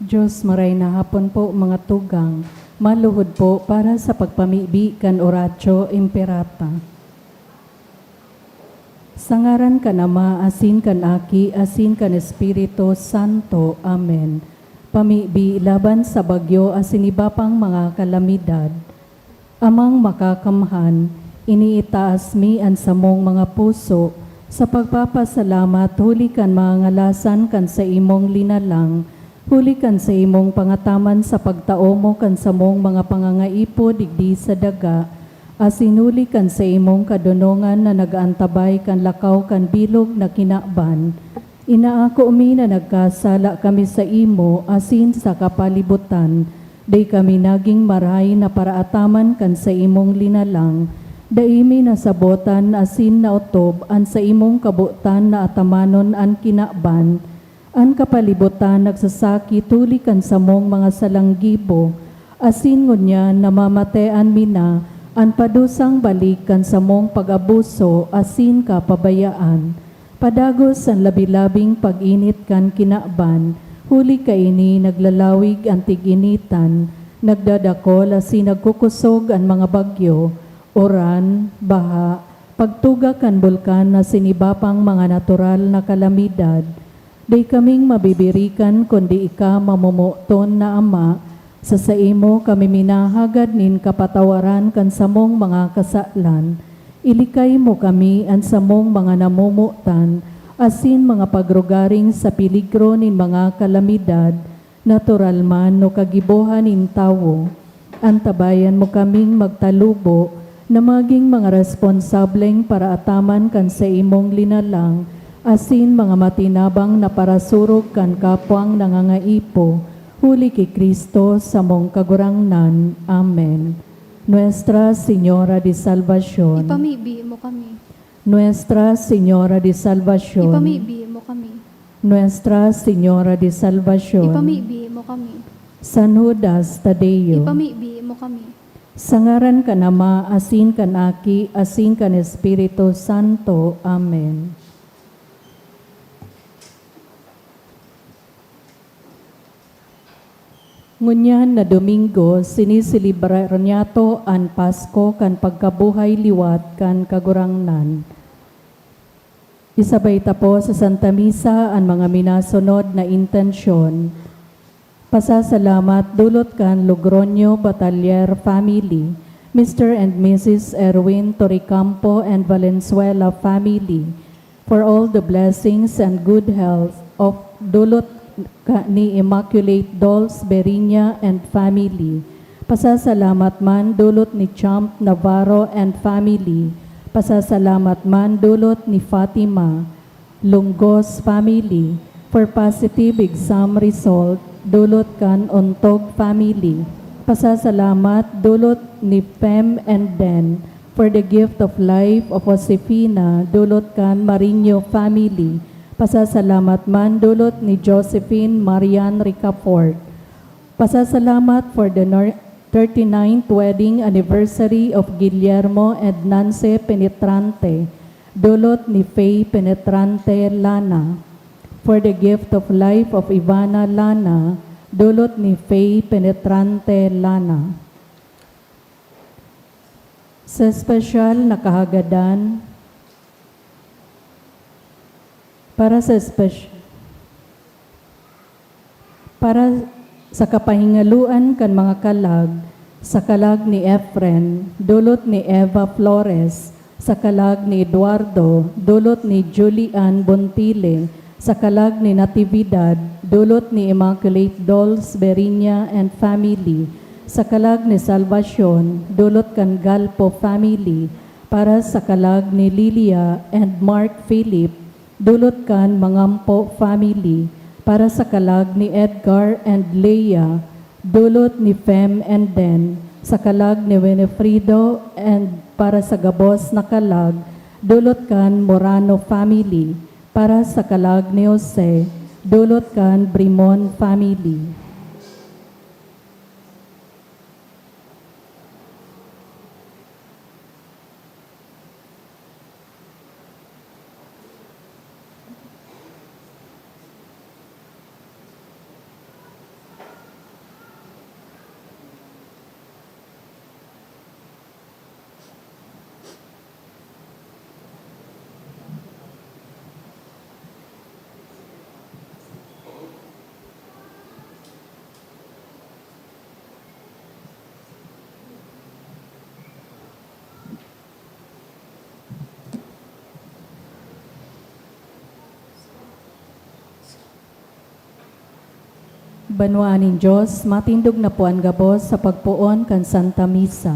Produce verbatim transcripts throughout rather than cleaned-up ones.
Diyos, maray na hapon po, mga tugang. Maluhod po para sa pagpamibi kan Oratio Imperata. Sa ngaran kan Ama, asin kan Aki, asin kan Espiritu Santo. Amen. Pamibi laban sa bagyo asin iba pang mga kalamidad. Amang Makakamhan, iniitaas mi an samong mga puso sa pagpapasalamat huli kan mga ngalasan kan saimong linalang, huli kan saimong pangataman sa pagtao mo kan samong mga pangangaipo digdi sa daga, asin huli kan saimong kadonongan na nag-aantabay kan lakaw kan bilog na kinaban. Inaako mi na nagkasala kami saimo asin sa kapalibutan, dai kami nagin marahay na paraataman kan saimong linalang. Dai mi nasabotan asin naotob an saimong kabotan na atamanon an kinaban. An kapalibutan nagsasakit huli kan samong mga salang gibo, asin ngunyan namamatean mi na an padusang balik kan samong pag-abuso asin kapabayaan. Padagos an labi-labing pag-init kan kinaban, huli kaini naglalawig an tig-initan, nagdadakol asin nagkukosog an mga bagyo, uran, baha, pagtuga kan bulkan asin iba pang mga natural na kalamidad. Dai kaming mabibirikan kundi ika, mamomoton na Ama, sa saimo kami minahagad nin kapatawaran kan samong mga kasalan. Ilikay mo kami, an samong mga namomotan, asin mga pagrugaring sa peligro nin mga kalamidad, natural man o kagibohan nin tawo. Antabayan mo kaming magtalubo na magin mga responsableng paraataman kan saimong linalang, asin mga matinabang na parasurog kan kapwang nangangaipo, huli ki Cristo, samong Kagurangnan. Amen. Nuestra Señora de Salvacion. Ipamibi mo kami. Nuestra Señora de Salvacion. Ipamibi mo kami. Nuestra Señora de Salvacion. Ipamibi mo kami. San Judas Tadeo. Ipamibi mo kami. Sa ngaran kan Ama, asin kan Aki, asin kan Espiritu Santo. Amen. Ngunyan na Domingo, siniselebrar niyato an Pasko kan pagkabuhay liwat kan Kagurangnan. Isabay ta po sa Santa Misa an mga minasunod na intensyon. Pasasalamat dulot kan Logroño Batalier family, Mister and Missus Erwin Torrecampo and Valenzuela family, for all the blessings and good health of dulot ka, ni Immaculate Dolls Berinya and family. Pasasalamat man dulot ni Champ Navarro and family. Pasasalamat man dulot ni Fatima Lungos family for positive exam result, dulot kan Ontog family. Pasasalamat dulot ni Fem and Den for the gift of life of Josefina, dulot kan Mariño family. Pasasalamat man dulot ni Josephine Marian Ricafort. Pasasalamat for the nor-, thirty-ninth wedding anniversary of Guillermo and Nancy Penetrante, dulot ni Faye Penetrante Lana. For the gift of life of Ivana Lana, dulot ni Faye Penetrante Lana. Sa espesyal na kahagadan, para sa espesyal, para sa kapahingaloan kan mga kalag, sa kalag ni Efren, dulot ni Eva Flores, sa kalag ni Eduardo, dulot ni Julian Bontile, sa kalag ni Natividad, dulot ni Immaculate Dolls Berinya and family, sa kalag ni Salvacion, dulot kan Galpo family, para sa kalag ni Lilia and Mark Philip, dulot kan Mangampo family, para sa kalag ni Edgar and Leia, dulot ni Fem and Den, sa kalag ni Winifredo, and para sa gabos na kalag, dulot kan Morano family, para sa kalag ni Jose, dulot kan Brimon family. Banwaan nin Dios, matindog na po an gabos sa pagpoon kan Santa Misa.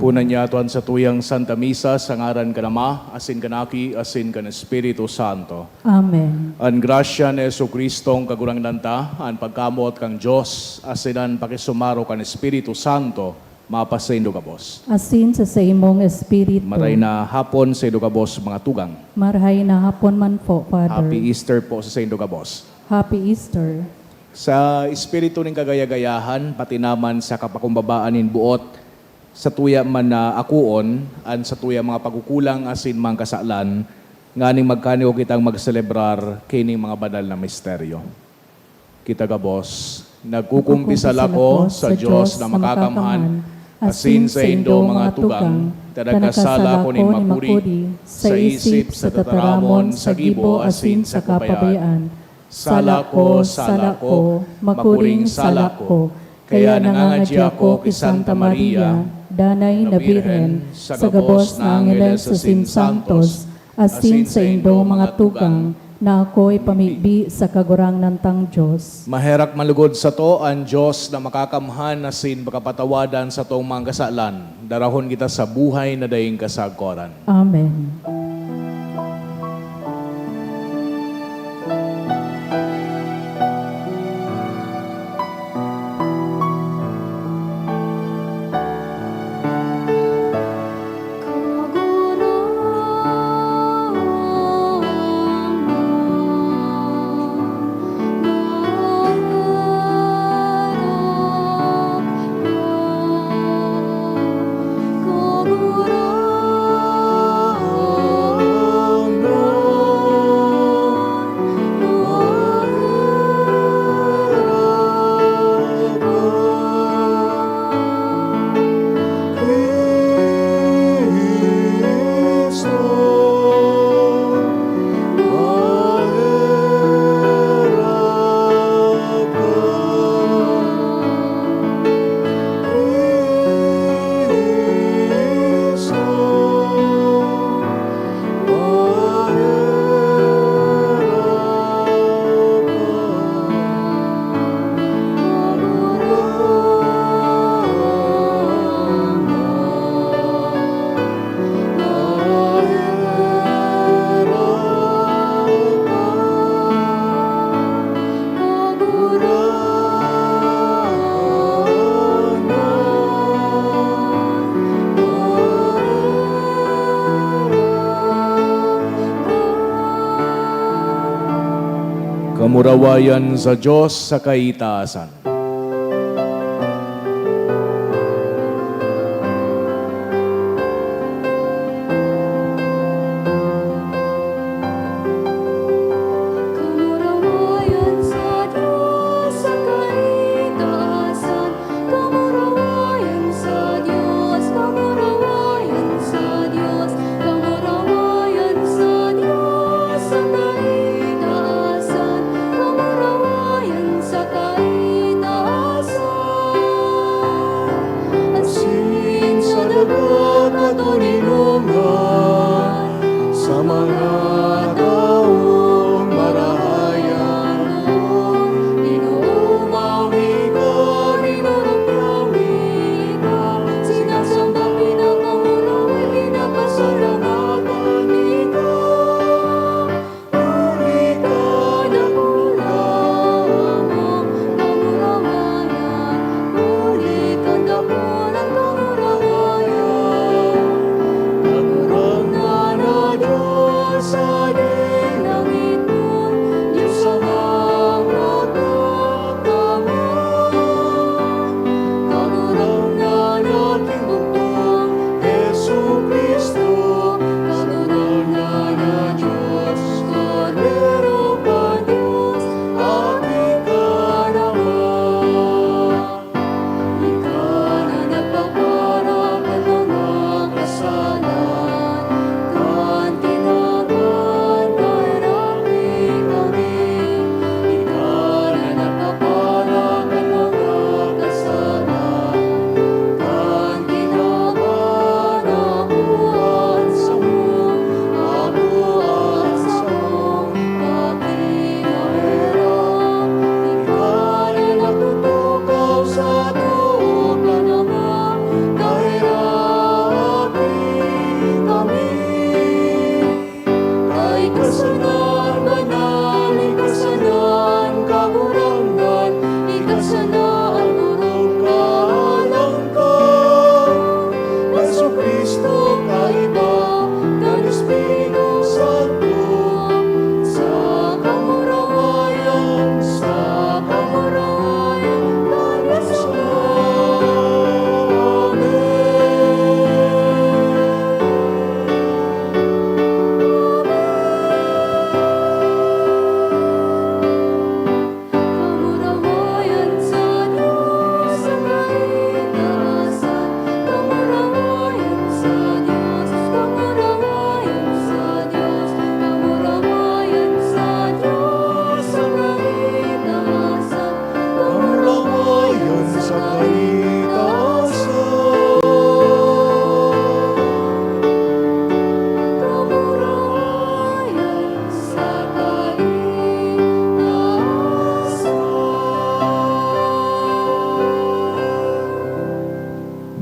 Punan niyato an satuyang Santa Misa sa ngaran kan Ama, asin kan Aki, asin kan Espiritu Santo. Amen. An grasya ni Jesu-Cristong Kagurangnan ta, an pagkamoot kan Dios, asin an pakisumaro kan Espiritu Santo, mapasaindo gabos. Asin sa saimong espiritu. Maray na hapon saindo gabos, mga tugang. Marahay na hapon man po, Father. Happy Easter po sa saindo gabos. Happy Easter. Sa espiritu nin kagaya-gayahan, pati naman sa kapakumbabaan nin boot, satuya man na akoon an satuyang mga pagkukulang asin mga kasalan, nganing magkanigo kitang magselebrar kining mga banal na misteryo. Kita gabos, nagkukumpisal ako sa Dios na makakamhan, asin saindo, mga tugang, ta nagkasala ako nin makuri, sa isip, sa tataramon, sa gibo, asin sa kapabayaan. Sala ko, sala ko, makuring sala ko. Kaya nangangadya ako ki Santa Maria, Danay na Birhen, sa gabos na angeles asin santos, asin saindo, mga tugang, na ako ipamibi sa Kagurangnan tang Dios. Maherak man lugod sato an Dios na makakamhan asin pakapatawadan satong mga kasalan. Darahon kita sa buhay na daing kasagkoran. Amen. Kamurawayan sa Dios sa kaitaasan. Kamurawayan sa Dios sa kaitaasan. Kamurawayan sa Dios, kamurawayan sa Dios, kamurawayan sa Dios sa kaitaasan. Kamurawayan sa kaitaasan.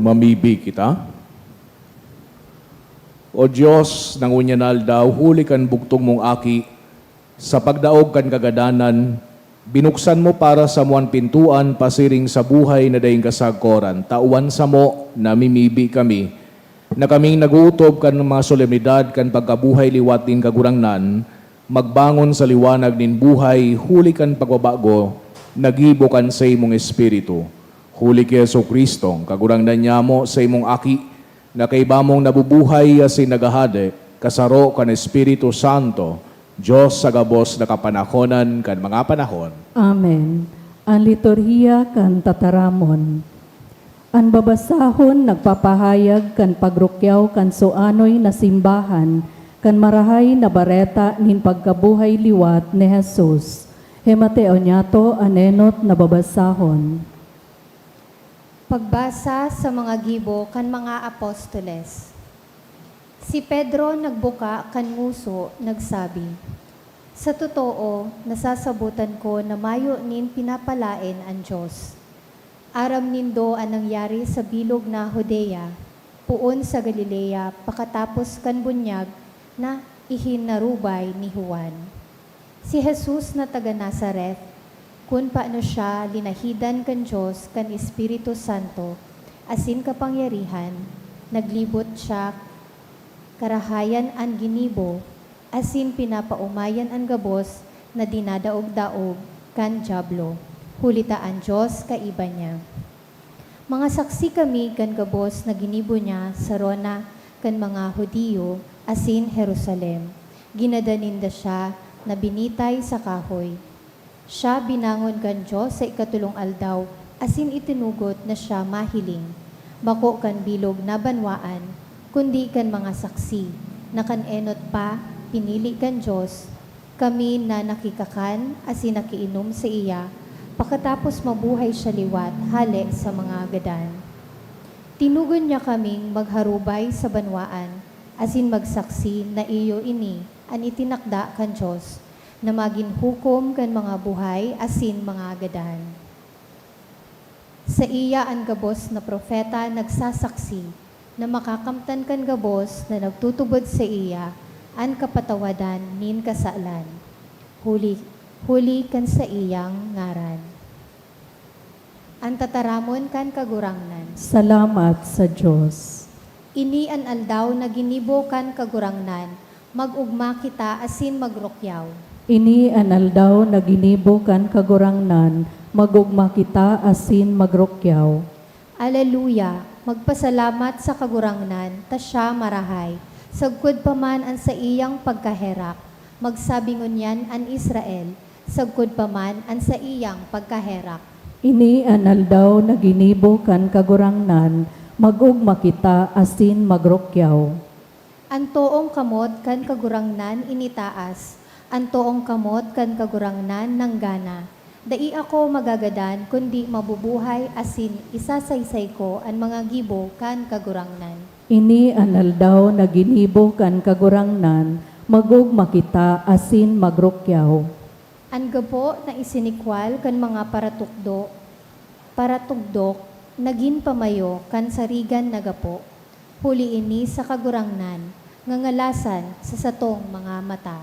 Mamibi kita. O Dios, na ngunyan na aldaw, huli kan bugtong mong Aki, sa pagdaog kan kagadanan, binuksan mo para samo an pintoan pasiring sa buhay na daing kasagkoran. Tawan samo, namimibi kami, na kaming nag-ootob kan mga solemnidad kan pagkabuhay liwat nin Kagurangnan, magbangon sa liwanag nin buhay huli kan pagbabago na gibo kan saimong Espiritu. Huli ki Jesu-Cristong Kagurangnan nyamo, saimong Aki, na kaiba mong nabubuhay asin naghahade, kasaro kan Espiritu Santo, Dios sa gabos na kapanahonan kan mga panahon. Amen. An Liturhiya kan Tataramon. An babasahon nagpapahayag kan pagrukyaw kan suanoy na simbahan kan Marahay na Bareta nin pagkabuhay liwat ni Jesus. Himateo niyato an enot na babasahon. Pagbasa sa mga gibo kan mga apostoles. Si Pedro nagbuka kan ngoso, nagsabi, "Sa totoo, nasasabotan ko na mayo nin pinapalaen an Dios. Aram nindo an nangyari sa bilog na Judea, poon sa Galilea, pakatapos kan bunyag na ihinarubay ni Juan. Si Jesus na taga Nazaret, kun paano siya linahidan kan Dios kan Espiritu Santo asin kapangyarihan, naglibot siya karahayan an ginibo, asin pinapaomayan an gabos na dinadaog-daog kan Diablo, huli ta an Dios kaiba niya. Mga saksi kami kan gabos na ginibo niya sa rona kan mga Judio asin Jerusalem. Ginadan ninda siya na binitay sa kahoy. Siya binangon kan Dios sa ikatolong aldaw asin itinugot na siya mahiling, bako kan bilog na banwaan, kundi kan mga saksi, na kan enot pa pinili kan Dios, kami na nakikakan asin nakiinom saiya, pakatapos mabuhay siya liwat hale sa mga gadan. Tinugon niya kaming magharubay sa banwaan asin magsaksi na iyo ini an itinakda kan Dios, na magin hukom kan mga buhay asin mga gadan. Saiya an gabos na propeta nagsasaksi na makakamtan kan gabos na nagtutubod saiya an kapatawadan nin kasalan, huli, huli kan saiyang ngaran." An tataramon kan Kagurangnan. Salamat sa Dios. Ini an aldaw na ginibo kan Kagurangnan, mag-ogma kita asin magrukyaw. Ini an aldaw na ginibo kan Kagurangnan, mag-ogma kita asin magrukyaw. Aleluya! Magpasalamat sa Kagurangnan, ta siya marahay. Sagkod pa man an saiyang pagkaherak, magsabi ngunyan an Israel, sagkod pa man an saiyang pagkaherak. Ini an aldaw na ginibo kan Kagurangnan, mag-ogma kita asin magrukyaw. An toong kamot kan Kagurangnan initaas, an toong kamot kan Kagurangnan nanggana. Dai ako magagadan, kundi mabubuhay asin isasaysay ko an mga gibo kan Kagurangnan. Ini an aldaw na ginibo kan Kagurangnan, mag-ogma kita asin magrukyaw. An gapo na isinikwal kan mga paratukdo, paratugdok, nagin pamayo kan sarigan na gapo, huli ini sa Kagurangnan, ngangalasan sa satong mga mata.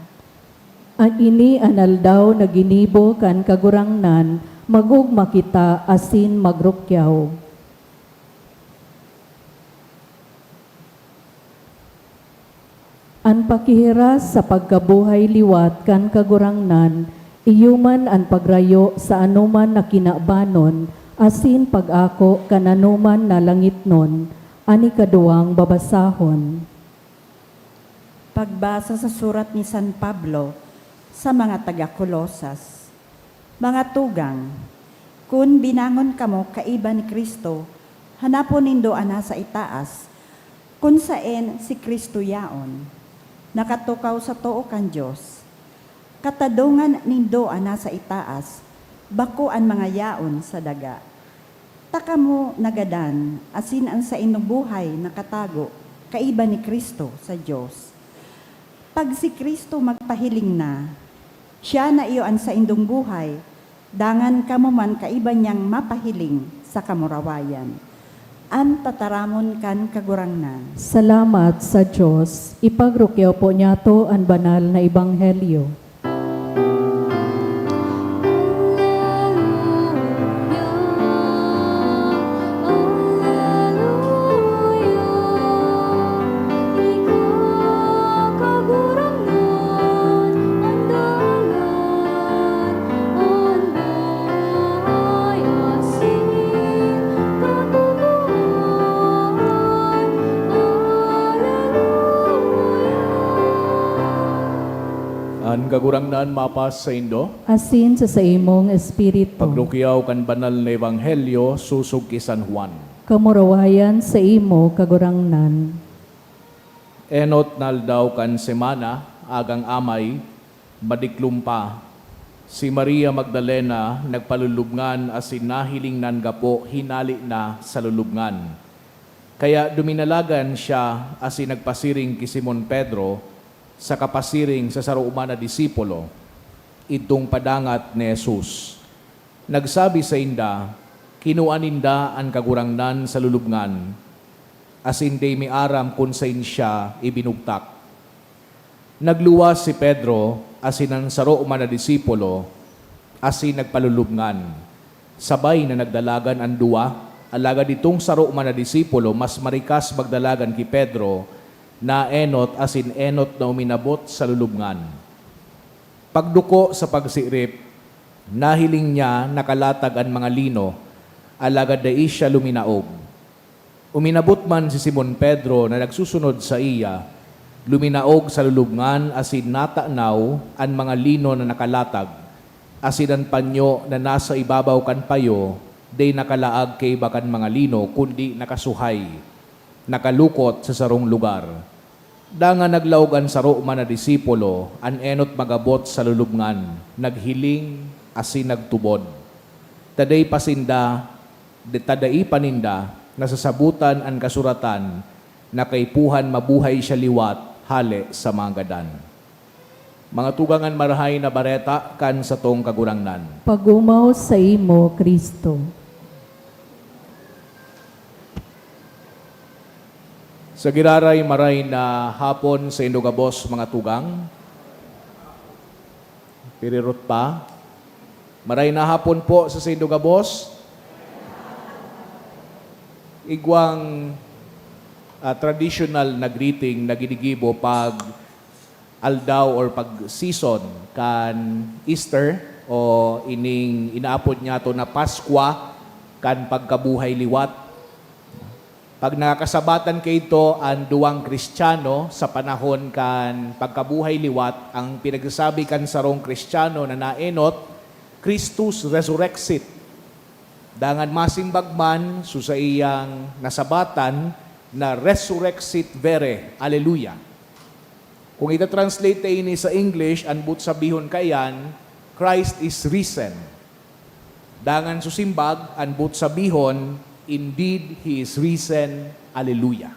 An ini an aldaw na ginibo kan Kagurangnan, mag-ogma kita asin magrukyaw. An pakihiras sa pagkabuhay liwat kan Kagurangnan, iyo man an pagrayo sa anoman na kinabanon asin pag-ako kan anoman na langitnon, an ikaduwang babasahon. Pagbasa sa surat ni San Pablo sa mga taga Colosas. Mga tugang, kun binangon kamo kaiba ni Cristo, hanapon nindo an nasa itaas, kun saen si Cristo yaon, nakatukaw sa too kan Dios. Katadongan nindo an nasa itaas, bako an mga yaon sa daga. Ta kamo nagadan, asin an saindong buhay nakatago kaiba ni Cristo sa Dios. Pag si Cristo magpahiling na, siya na iyo an saindong buhay, dangan kamo man kaiba niyang mapahiling sa kamurawayan. An tataramon kan Kagurangnan. Salamat sa Dios. Ipagrukyaw po niyato an banal na ebanghelyo. An Kagurangnan mapas saindo. Asin sa saimong espiritu. Pagrukyaw kan banal na ebanghelyo sosog ki San Juan. Kamurawayan saimo, Kagurangnan. Enot na aldaw kan semana, agang amay, madiklom pa, si Maria Magdalena nagpalulubngan asin nahiling nan gapo hinale na sa lulubngan. Kaya duminalagan siya asin nagpasiring ki Simon Pedro saka pasiring sa saro man na disipulo, idtong padangat ni Jesus. Nagsabi sainda, "Kinua ninda an Kagurangnan sa lulubngan, asin dai mi aram kun saen siya ibinugtak." Nagluwas si Pedro asin an saro man na disipulo asin nagpalulubngan. Sabay na nagdalagan an duwa, alagad itong saro man na disipulo mas marikas magdalagan ki Pedro, naenot asin enot na uminabot sa lulubngan. Pagduko sa pagsirip, nahiling niya nakalatag an mga lino, alagad dai siya luminaog. Uminabot man si Simon Pedro na nagsusunod saiya, luminaog sa lulubngan asin natanaw an mga lino na nakalatag, asin an panyo na nasa ibabaw kan payo dai nakalaag kaiba kan mga lino kundi nakasuhay, nakalukot sa sarong lugar. Dangan naglaog an saro man na disipulo, an enot magabot sa lulubngan, naghiling asin nagtubod. Ta dai pa sinda, ta dai pa ninda nasasabotan an kasuratan na kaipuhan mabuhay siya liwat hale sa mga gadan. Mga tugang, an Marahay na Bareta kan satong Kagurangnan. Pagumaw saimo, Cristo. Sa giraray, maray na hapon saindo gabos, mga tugang. Pirirot pa. Maray na hapon po sa saindo gabos. Igwang, ah, traditional na greeting na ginigibo pag aldaw or pag season kan Easter o ining inaapod niyato na Paskwa kan pagkabuhay liwat. Pag nakakasabatan kaidto an duwang Kristiyano sa panahon kan pagkabuhay liwat, ang pinagsasabi kan sarong Kristiyano na naenot, "Christus resurrexit." Dangan masimbag man so saiyang nasabatan na "Resurrexit vere." Aleluya! Kung ita-translate ta ini sa English, an boot sabihon kaiyan, "Christ is risen." Dangan so simbag, an boot sabihon, "Indeed, He is risen. Aleluya."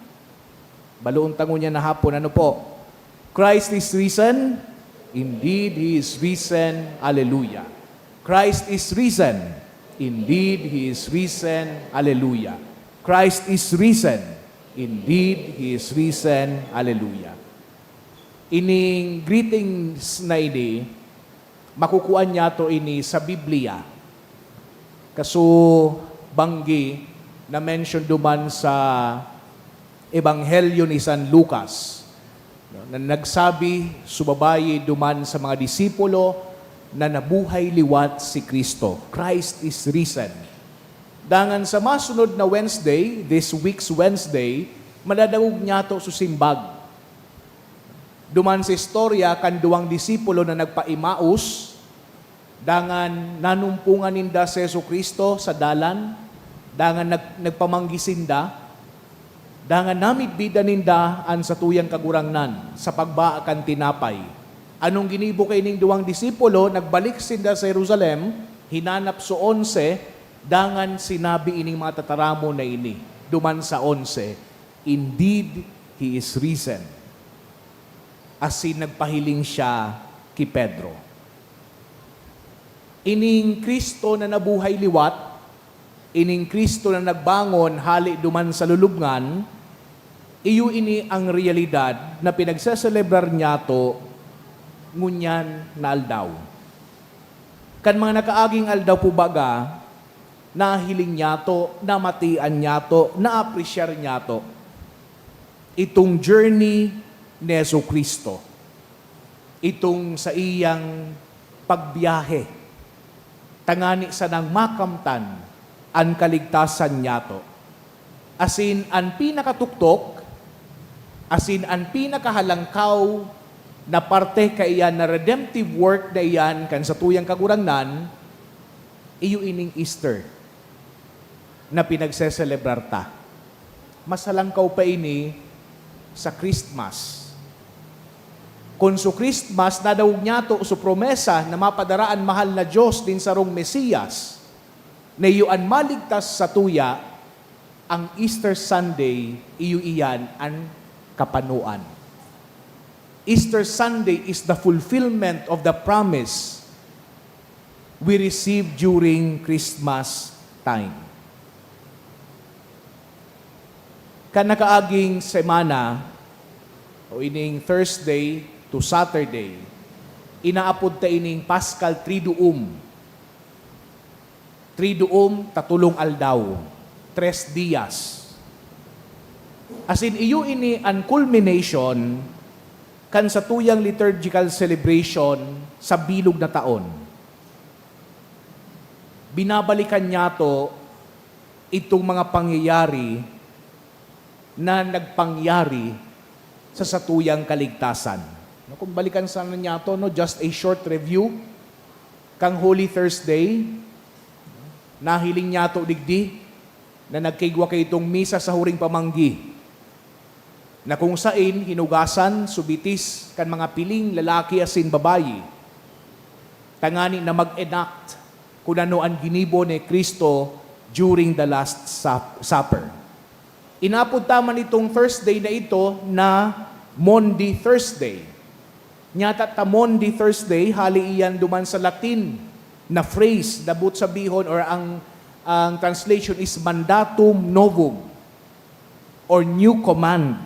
Baloon ta ngunyan na hapon, ano po? "Christ is risen. Indeed, He is risen. Aleluya. Christ is risen. Indeed, He is risen. Aleluya. Christ is risen. Indeed, He is risen. Aleluya." Ining greetings na ini, makukuan niyato ini sa Biblia. Kaso banggi na mention duman sa Ebanghelyo ni San Lucas, no, na nagsabi so babayi duman sa mga disipulo na nabuhay liwat si Cristo. "Christ is risen." Dangan sa masunod na Wednesday, this week's Wednesday, madadangog niyato so simbag. Duman sa istorya kan duwang disipulo na nagpa-Emaus, dangan nanumpongan ninda si Jesu-Cristo sa dalan, dangan nag-, nagpamanggi sinda, dangan namidbidan ninda an satuyang Kagurangnan sa pagbaa kan tinapay. Anong ginibo kaining duwang disipulo? Nagbalik sinda sa Jerusalem, hinanap so onse, dangan sinabi ining mga tataramon na ini duman sa onse, "Indeed, He is risen." Asin nagpahiling siya ki Pedro. Ining Cristo na nabuhay liwat, Ining Cristo na nagbangon hale duman sa lulubngan, iyo ini ang realidad na pinagseselebrar niyato ngunyan na aldaw. Kan mga nakaaging aldaw po baga, nahiling niyato, namatian niyato, naapresyar niyato itong journey ni Jesu-Cristo, itong saiyang pagbiyahe, tangani sanang makamtan an kaligtasan niyato. Asin an pinakatuktok, asin an pinakahalangkaw na parte kaiyan na redemptive work na iyan kan satuyang Kagurangnan, iyo ining Easter na pinagseselebrar ta. Mas halangkaw pa ini sa Christmas. Kun sa Christmas, nadangog niyato sa promesa na mapadara an mahal na Dios nin sarong Mesiyas, na iyo an maligtas satuya, ang Easter Sunday, iyo iyan an kapanoan. Easter Sunday is the fulfillment of the promise we receive during Christmas time. Kan nakaaging semana, o ining Thursday to Saturday, inaapod ta ining Paschal Triduum. Triduum, tatulong aldaw, tres dias. Asin iyo ini an culmination kan satuyang liturgical celebration sa bilog na taon. Binabalikan niyato itong mga pangyayari na nagpangyari sa satuyang kaligtasan. No, kung balikan sana niyato, no, just a short review, kan Holy Thursday, nahiling niyato digdi na nagkaigwa kaitong misa sa huring pamanggi, na kung sain hinugasan so bitis kan mga piling lalaki asin babayi, tangani na mag-enact kun ano an ginibo ni Cristo during the Last Sup-, Supper. Inapod ta man itong Thursday na ito na Maundy Thursday. Nyata ta Maundy Thursday, hali iyan duman sa Latin na phrase, na boot sabihon, or ang, ang translation is mandatum novum, or new command,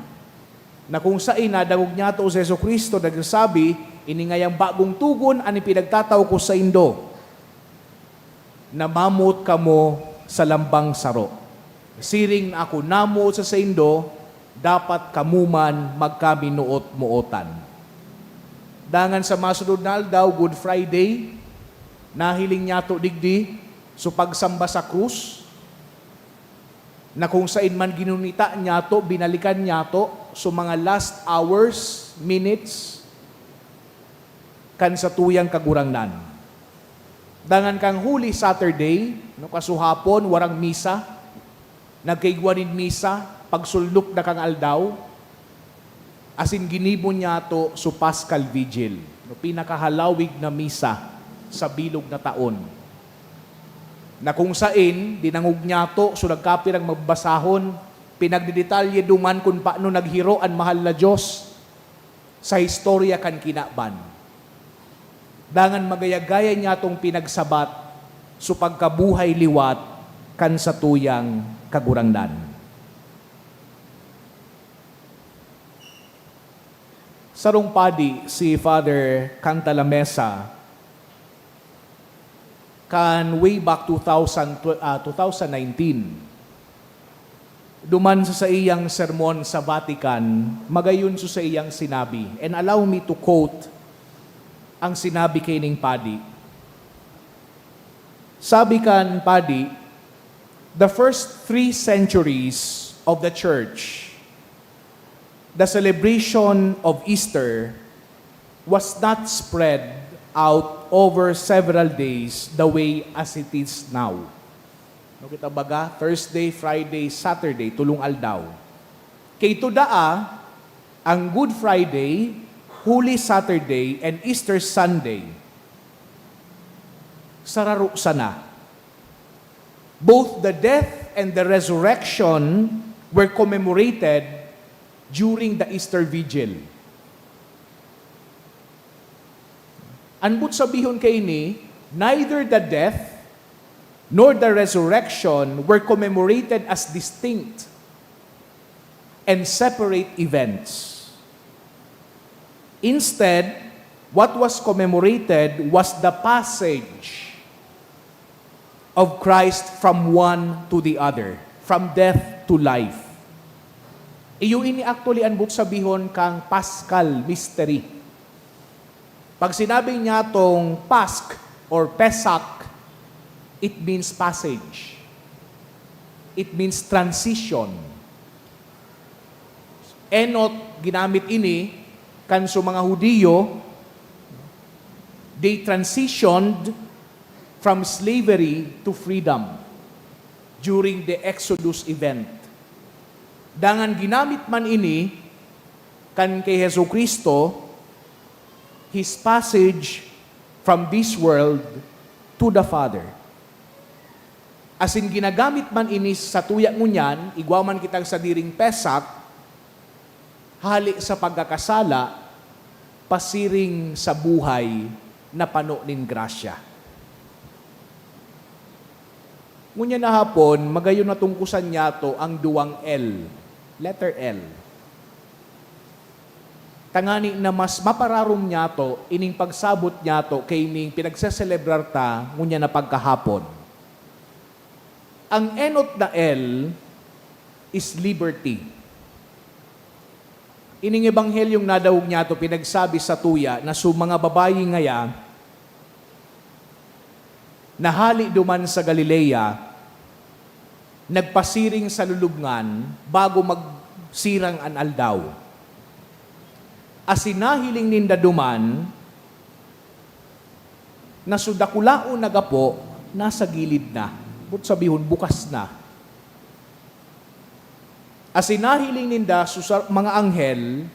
na kung saen nadangog niyato si Jesu-Cristo nagsasabi, "Ini ngayang bagong togon an ipinagtatao ko saindo, na mamoot kamo sa lambang saro. Siring na ako namoot sa saindo, dapat kamo man magkaminoot-mootan." Dangan sa masunod na aldaw, Good Friday, nahiling niyato digdi so pagsamba sa krus, na kung saen man ginunita niyato, binalikan niyato so mga last hours, minutes, kan satuyang Kagurangnan. Dangan kan Holy Saturday, no, kasuhapon, warang misa, nagkaigwa nin misa, pagsulnop na kan aldaw, asin ginibo niyato so Paschal Vigil, no, pinakahalawig na misa sa bilog na taon, na kung saen dinangog niyato so nagkapirang magbasahon, pinagdedetalye duman kun paano naghiro an mahal na Dios sa istorya kan kinaban. Dangan magaya-gaya niyatong pinagsabat so pagkabuhay liwat kan satuyang Kagurangnan. Sarong padi, si Father Cantalamessa, kan way back two thousand, ah, two thousand nineteen, duman sa saiyang sermon sa Vatican, magayon so saiyang sinabi. And allow me to quote ang sinabi kaining padi. Sabi kan padi, "The first three centuries of the Church, the celebration of Easter was not spread out over several days the way as it is now." No, kita baga, Thursday, Friday, Saturday, tulong aldaw. Kay tudaa, ang Good Friday, Holy Saturday, and Easter Sunday, sararo sana. Both the death and the resurrection were commemorated during the Easter Vigil. An boot sabihon kaini, neither the death nor the resurrection were commemorated as distinct and separate events. Instead, what was commemorated was the passage of Christ from one to the other, from death to life. Iyo ini actually an boot sabihon kan Paschal Mystery. Pag sinabi niya tong Pasch or Pesach, it means passage. It means transition. Enot, ginamit ini kan sa mga Hudiyo, they transitioned from slavery to freedom during the Exodus event. Dangan ginamit man ini kan kay Jesu-Cristo, his passage from this world to the Father. Asin ginagamit man ini sa tuya ngunyan, igwa man kitang sadiring Pesach, hali sa pagkakasala, pasiring sa buhay na pano nin grasya. Ngunyan na hapon, magayon na tungkusan niyato ang duwang L, letter L. Tangani na mas mapararom niyato ining pagsabot niyato kaining pinagseselebrar ta ngunyan na pagkahapon. Ang enot na L is liberty. Ining ebanghelyong nadangog niyato pinagsabi sa tuya na su mga babayi ngaya na hali duman sa Galilea, nagpasiring sa lulubngan bago magsirang an aldaw. Asin nahiling ninda duman na su dakulaon na gapo nasa gilid na, boot sabihon, bukas na. Asin nahiling ninda su sa-, mga anghel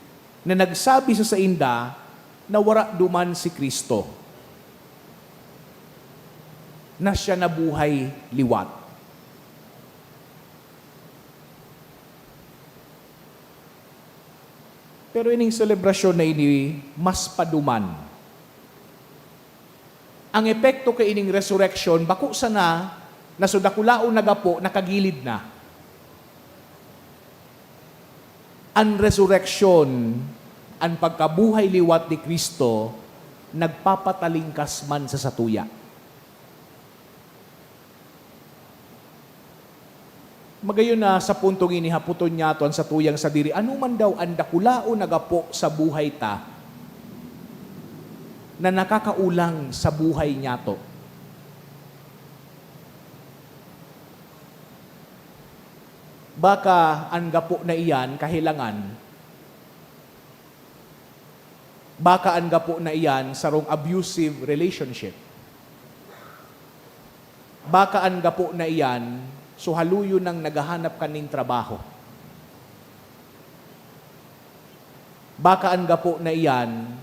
na nagsabi sa sainda na wara duman si Cristo, na siya nabuhay liwat. Pero ining selebrasyon na ini mas paduman. Ang epekto kaining resurrection, bako sana na su dakulaon na gapo, nakagilid na. An resurrection, an pagkabuhay liwat ni Cristo, nagpapatalingkas man sa satuya. Magayon na sa puntong ini, hapoton niyato an satuyang sadiri, ano man daw an dakulaon na gapo sa buhay ta na nakakaolang sa buhay niyato? Baka an gapo na iyan kahelangan. Baka an gapo na iyan sarong abusive relationship. Baka an gapo na iyan su haluyon nang naghahanap kan nin trabaho. Baka an gapo na iyan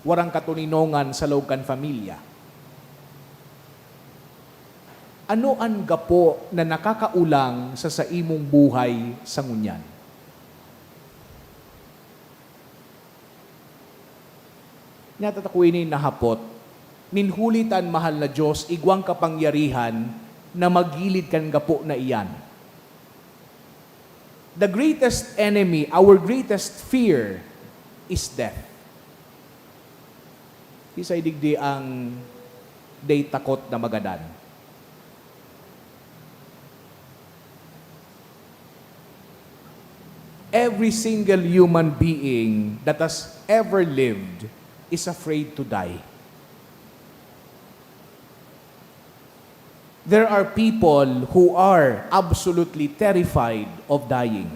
warang katoninongan sa laog kan pamilya. Ano an gapo na nakakaolang sa saimong buhay sa ngunyan? Nya ta tako ini nahapot, nin huli ta an mahal na Dios igwang kapangyarihan na magilid kan gapo na iyan. The greatest enemy, our greatest fear, is death. Kisay digdi ang day takot na magadan. Every single human being that has ever lived is afraid to die. There are people who are absolutely terrified of dying.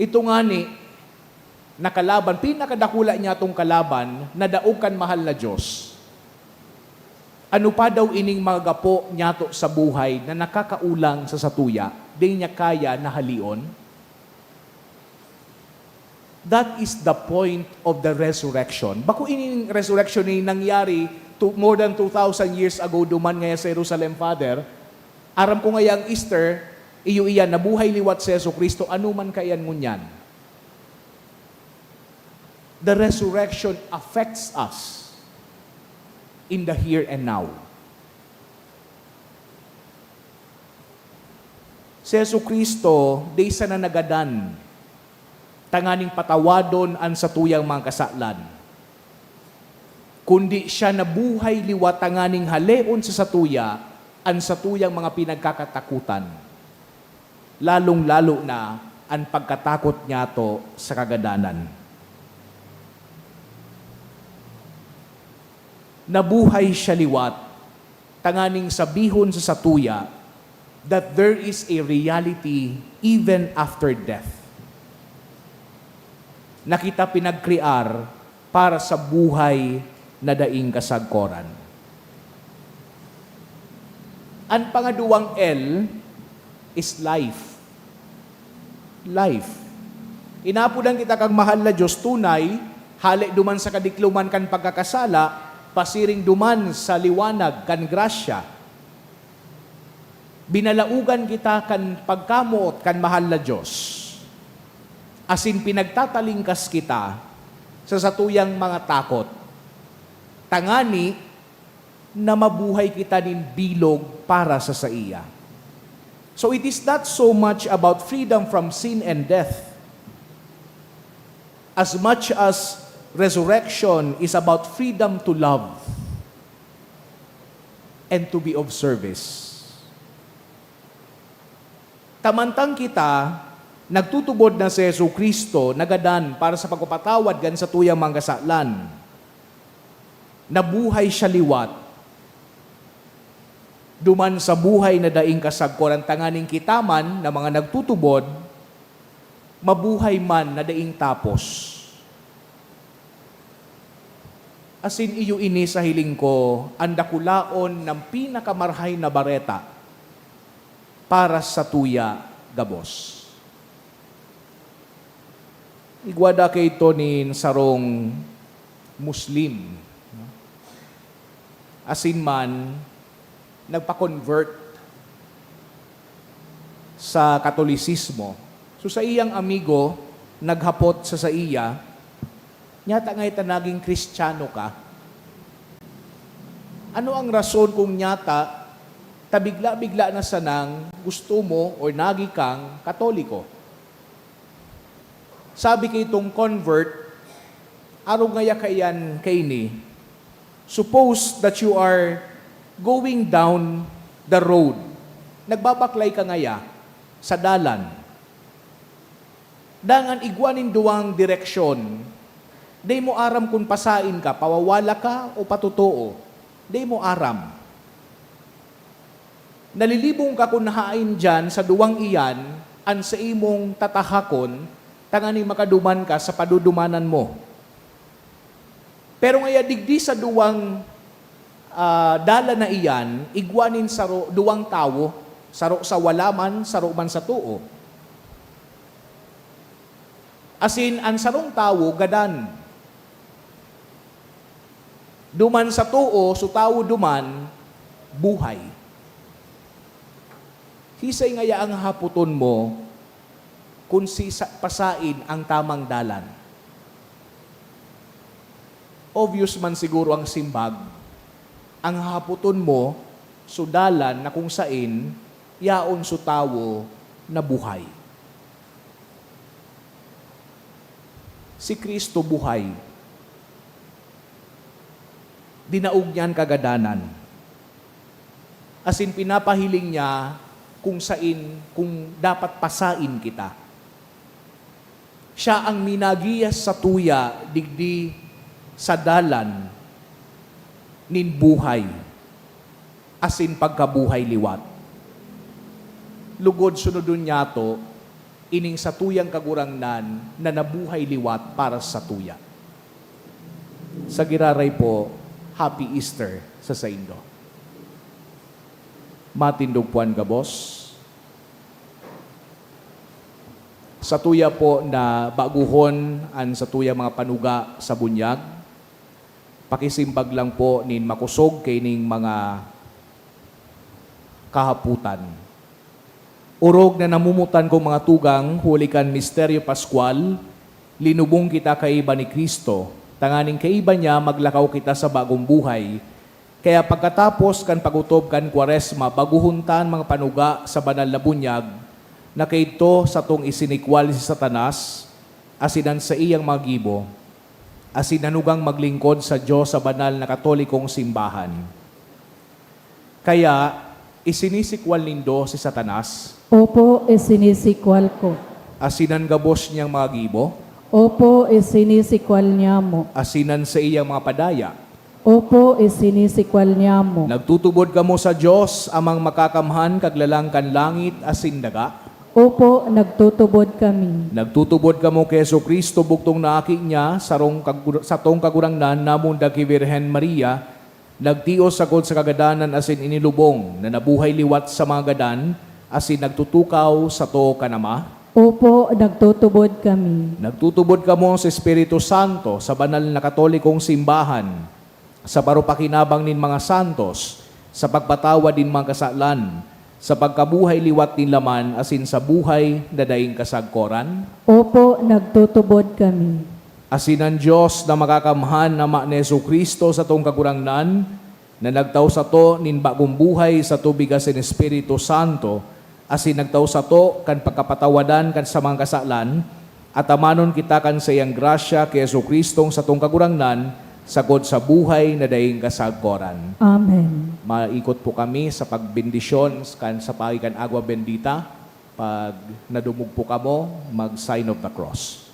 Ito ngani, na kalaban, pinakadakula niyatong kalaban, na daog kan mahal na Dios. Ano pa daw ining mga gapo niyato sa buhay na nakakaolang sa satuya, di niya kaya na halion? That is the point of the resurrection. Bako ining resurrection ni nangyari to, more than two thousand years ago, duman ngaya sa Jerusalem, Father. Aram ko ngaya ang Easter, iyo iyan, nabuhay liwat si Jesu-Cristo, ano man kaiyan ngunyan. The resurrection affects us in the here and now. Si Jesu-Cristo dai sana nagadan tanganing patawadon an satuyang mga kasalan, kundi siya nabuhay liwat tanganing haleon sa satuya an satuyang mga pinagkakatakutan, lalong-lalo na an pagkatakot niyato sa kagadanan. Nabuhay siya liwat tanganing sabihon sa satuya that there is a reality even after death, na kita pinagkrear para sa buhay na daing kasagkoran. An pangaduwang L is life. Life. Inapodan kita kan mahal na Dios tunay, hale duman sa kadikloman kan pagkakasala, pasiring duman sa liwanag kan grasya. Binalaogan kita kan pagkamoot kan mahal na Dios, asin pinagtatalingkas kita sa satuyang mga takot, tangani na mabuhay kita nin bilog para sa saiya. So it is not so much about freedom from sin and death as much as resurrection is about freedom to love and to be of service. Tamantang kita nagtutubod na si Jesu-Cristo nagadan para sa pagpapatawad kan satuyang mga kasalan, nabuhay siya liwat duman sa buhay na daing kasagkoran, tanganing kita man na mga nagtutubod, mabuhay man na daing tapos. Asin iyo ini sa hiling ko an dakulaon na pinakamarahay na bareta para sa tuya gabos. Igwa da kaito nin sarong Muslim, no? Asin man, nagpa-convert sa Katolisismo. So, saiyang amigo naghapot sa saiya, "Nyata ngaya ta nagin Kristiyano ka? Ano ang rason kung nyata ta bigla-bigla na sanang gusto mo or nagi kang Katoliko?" Sabi kaitong convert, "Arog ngaya kaiyan kaini, suppose that you are going down the road, nagbabaklay ka ngaya sa dalan. Dangan igwa nin duwang direksyon, dai mo aram kun pasain ka, pawawala ka o patotoo, dai mo aram. Nalilibong ka kun haen diyan sa duwang iyan an saimong tatahakon, tanganing makaduman ka sa padudumanan mo. Pero ngaya digdi sa duwang, ah, dalan na iyan, igwa nin saro, duwang tawo, saro sa wala man, saro man sa too. Asin an sarong tawo gadan. Duman sa too, so tawo duman, buhay. Siisay ngaya ang hahapoton mo kun sisa-, pasain ang tamang dalan?" Obvious man siguro ang simbag. Ang hahapoton mo, so dalan na kung sain yaon so tawo na buhay. Si Cristo buhay. Dinaog niya an kagadanan. Asin pinapahiling niya kung sain, kung dapat pasain kita. Siya ang minagiya satuya digdi sa dalan nin buhay asin pagkabuhay liwat. Lugod sunodon niyato ining satuyang Kagurangnan na nabuhay liwat para satuya. Sa giraray po, Happy Easter sa saindo. Matindog po an gabos. Satuya po na baguhon an satuyang mga panuga sa bunyag. Pakisimbag lang po nin makosog kaining mga kahapotan. Orog na namumutan kong mga tugang, huli kan Misteryo Paskwal, linubong kita kaiba ni Cristo, tanganing kaiba niya maglakaw kita sa bagong buhay. Kaya pagkatapos kan pag-otob kan Kwaresma, baguhon ta an mga panuga sa banal na bunyag, Nakaidto satong isinikwal si Satanas asin an saiyang mga gibo, asin nanugang maglingkod sa Dios sa banal na Katolikong simbahan. Kaya, isinisikwal nindo si Satanas? Opo, isinisikwal ko. Asin an gabos niyang mga gibo? Opo, isinisikwal niyamo. Asin an saiyang mga padaya? Opo, isinisikwal niyamo. Nagtutubod kamo sa Dios, Amang Makakamhan, Kaglalang kan langit asin daga? Opo, nagtutubod kami. Nagtutubod kamo ki Jesu-Cristo, bugtong na Aki niya, sarong kagu-, satong Kagurangnan, namundag ki Birhen Maria, nagtios sagkod sa kagadanan asin inilubong, na nabuhay liwat sa mga gadan, asin nagtutukaw sato kan Ama? Opo, nagtutubod kami. Nagtutubod kamo sa Espiritu Santo, sa banal na Katolikong simbahan, sa parupakinabang nin mga santos, sa pagpatawad nin mga kasalan, sa pagkabuhay liwat nin laman, asin sa buhay na daing kasagkoran? Opo, nagtutubod kami. Asin an Dios na Makakamhan, Ama ni Jesu-Cristo, satong Kagurangnan, na nagtao sato nin bagong buhay sa tubig asin Espiritu Santo, asin nagtao sato kan pagkapatawadan kan sa mga kasalan, atamanon kita kan saiyang grasya ki Jesu-Cristong satong Kagurangnan, sagkod sa buhay na daing kasagkoran. Amen. Maikot po kami sa pagbendisyon kan sa pagi kan agua bendita, pag nadumog po kamo, mag-sign of the cross.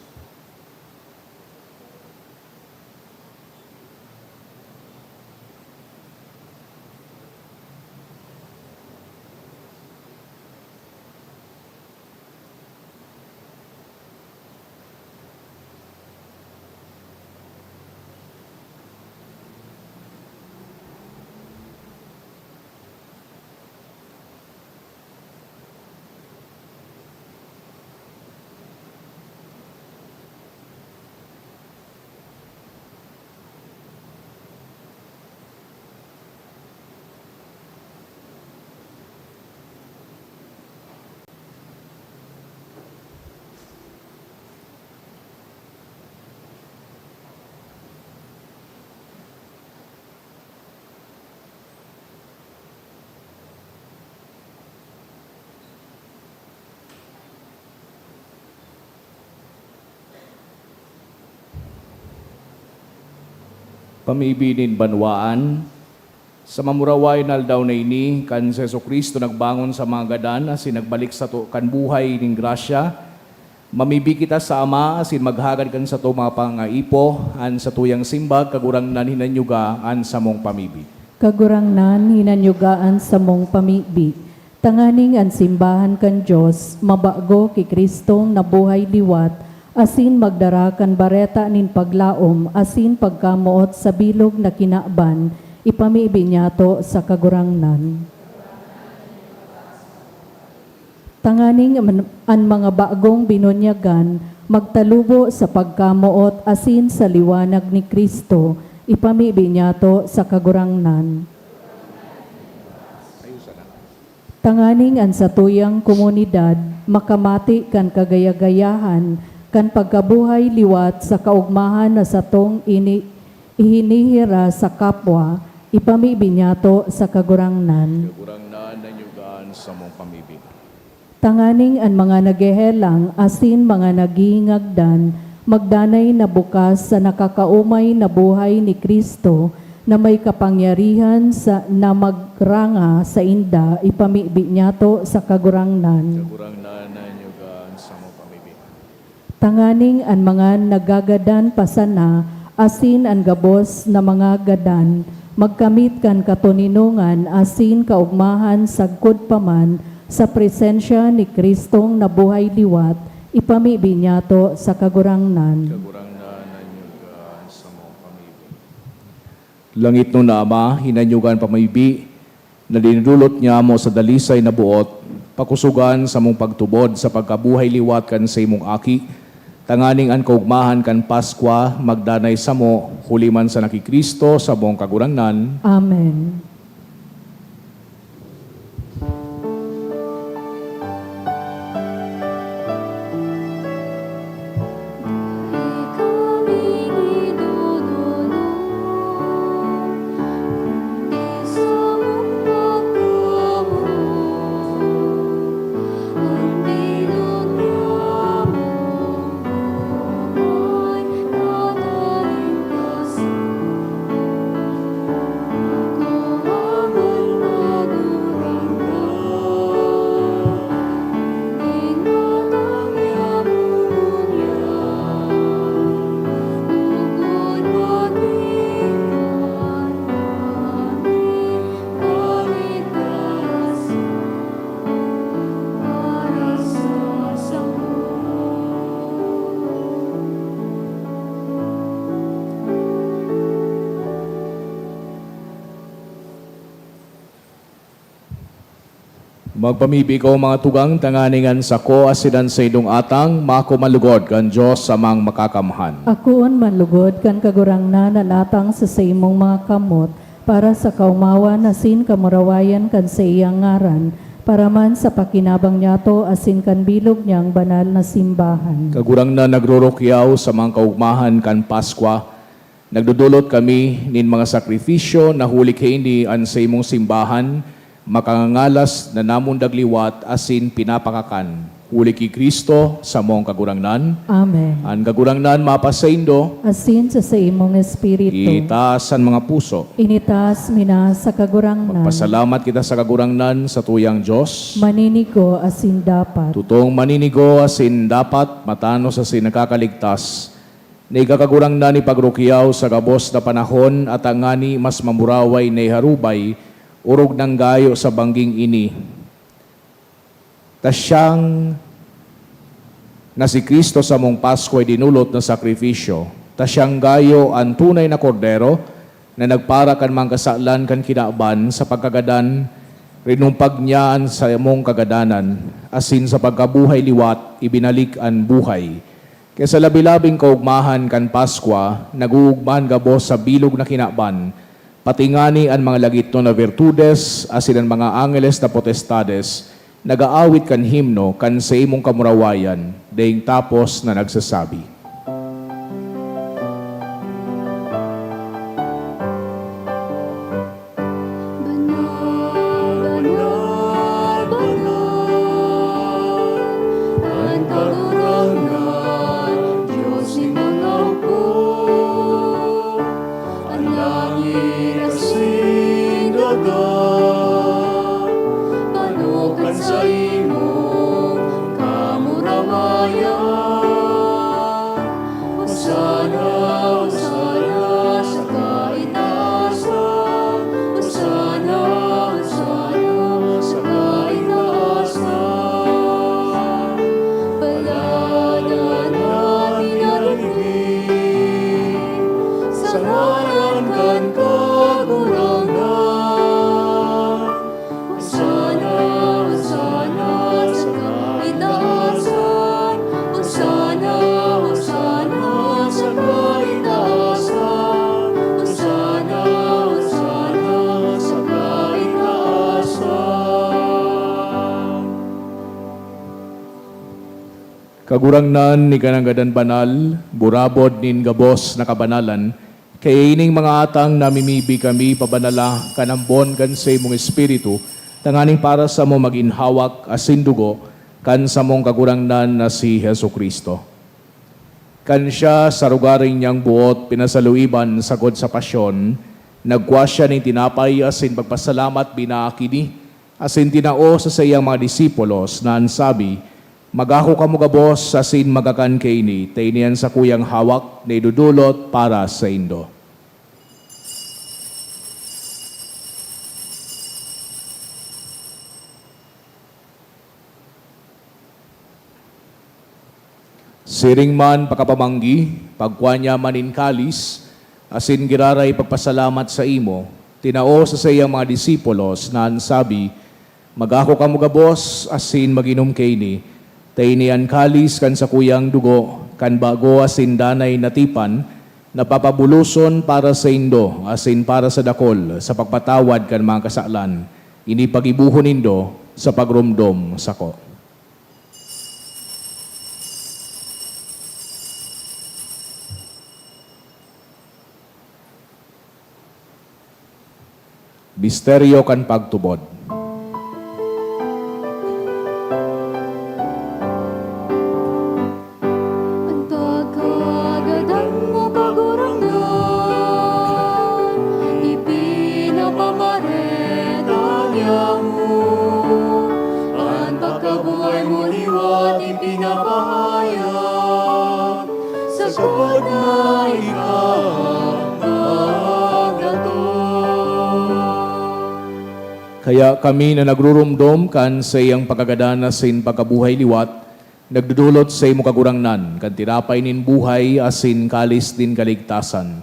Pamibi nin banwaan, sa mamuraway na aldaw na ini, kan si Jesu-Cristo nagbangon sa mga gadan asin nagbalik sato kan buhay nin grasya, mamibi kita sa Ama asin maghagad kan satong mga pangaipo, an satuyang simbag, Kagurangnan, hinanyuga an samong pamibi. Kagurangnan, hinanyuga an samong pamibi. Tanganing an simbahan kan Dios mabago ki Cristong nabuhay liwat asin magdara kan bareta nin paglaom asin pagkamoot sa bilog na kinaban, ipamibi niyato sa Kagurangnan. Tanganing an, an mga bagong binunyagan magtalubo sa pagkamoot asin sa liwanag ni Cristo, ipamibi niyato sa Kagurangnan. Tanganing an satuyang komunidad makamati kan kagaya-gayahan kan pagkabuhay liwat sa kaogmahan na satong ini-, ihinihira sa kapwa, ipamibi niyato sa Kagurangnan. Kagurangnan, hinanyuga an samong pamibi. Tanganing an mga naghehelang asin mga naghihingagdan magdanay na bukas sa nakakaomay na buhay ni Cristo, na may kapangyarihan sa, na magranga sainda, ipamibi niyato sa Kagurangnan. Kagurangnan, hinanyuga an samong pamibi. Tanganing an mga nagagadan pa sana asin an gabos na mga gadan magkamit kan katoninongan asin kaogmahan sagkod pa man sa presensya ni Cristong nabuhay liwat, ipamibi niyato sa Kagurangnan. Kagurangnan, hinanyuga an samong pamibi. Langitnon na Ama, hinanyuga an pamibi na dinudulot niamo sa dalisay na boot, pakosogan samong pagtubod sa pagkabuhay liwat kan saimong Aki, tanganing an kaogmahan kan Paskwa magdanay samo, huli man sana ki Cristo, samong Kagurangnan. Amen. Magpamibi kamo, mga tugang, tanganing an sako asin an saindong atang maako man lugod kan Dios Amang Makakamhan. Akoon man lugod kan Kagurangnan an atang sa saimong mga kamot, para sa kaomawan asin kamurawayan kan saiyang ngaran, para man sa pakinabang niyato asin kan bilog niyang banal na simbahan. Kagurangnan, nagrurukyaw sa mga kaogmahan kan Paskwa, nagdodolot kami nin mga sakrifisyo na huli kaini an saimong simbahan makangangalas na namundag liwat asin pinapakakan. Huli ki Cristo, samong Kagurangnan. Amen. An Kagurangnan mapasaindo. Asin sa saimong espiritu. Itaas an mga puso. Initaas mi na sa Kagurangnan. Magpasalamat kita sa Kagurangnan, sa tuyang Dios. Maninigo asin dapat. Tutong maninigo asin dapat, matanos asin nakakaligtas, na ika, Kagurangnan, ipagrukyaw sa gabos na panahon, at tangani mas mamuraway na iharubay, orog nang gayo sa bangging ini, ta siyang na si Cristo samong Paskwa idinolot na sakrifisyo, ta siyang gayo an tunay na Kordero na nagpara kan mga kasalan kan kinaban. Sa pagkagadan, rinumpag niya an samong kagadanan, asin sa pagkabuhay liwat, ibinalik an buhay. Kaya sa labi-labing kaogmahan kan Paskwa, nag-oogma an gabos sa bilog na kinaban, pati ngani an mga lagitnon na birtudes asin an mga angeles na potestades nag-aawit kan himno kan saimong kamurawayan, daing tapos na nagsasabi, "Banal, banal, banal, an Kagurangnan, Dios nin mga hukbo. An langit asin daga, pano kan saimong kamurawayan. Hosana, Hosana sa kaitaasan. Hosana, Hosana sa kaitaasan. Paladan an naririndi sa ngaran kan Kagurangnan. Hosana, Hosana sa kaitaasan. Hosana, Hosana sa kaitaasan. Hosana, Hosana sa kaitaasan." Kagurangnan, ika an gadan banal, burabod nin gabos na kabanalan, kaya ining mga atang namimibi kami pabanala kan ambon kan saimong Espiritu, tanganing para samo magin hawak asin dugo kan samong Kagurangnan na si Jesu-Cristo. Kan siya sa rogaring niyang boot pinasaluiban sagkod sa pasyon, nagkua siya nin tinapay asin pagpasalamat, binaak ini, asin tinao sa saiyang mga disipulos, na an sabi, "Magako kamo gabos asin magkakan kaini, ta ini an sakuyang hawak na idodolot para saindo." Siring man pakapamanggi, pagkua niya man nin kalis, asin giraray pagpasalamat saimo, tinao sa saiyang mga disipulos, na an sabi, "Magako kamo gabos asin mag-inom kaini, ta ini an kalis kan sakuyang dugo kan bago asin danay na tipan, na papabuloson para saindo asin para sa dakol sa pagpatawad kan mga kasalan. Ini paggibohon nindo sa pagromdom sako." Misteryo kan pagtubod. An pagkagadan mo, Kagurangnan, ipinapamareta niamo. An pagkabuhay mo liwat ipinapahayag, sagkod na ika magdatong. Kaya kami na nagruromdom kan saiyang pagkagadan asin pagkabuhay liwat, nagdodolot saimo, Kagurangnan, kan tinapay nin buhay asin kalis nin kaligtasan.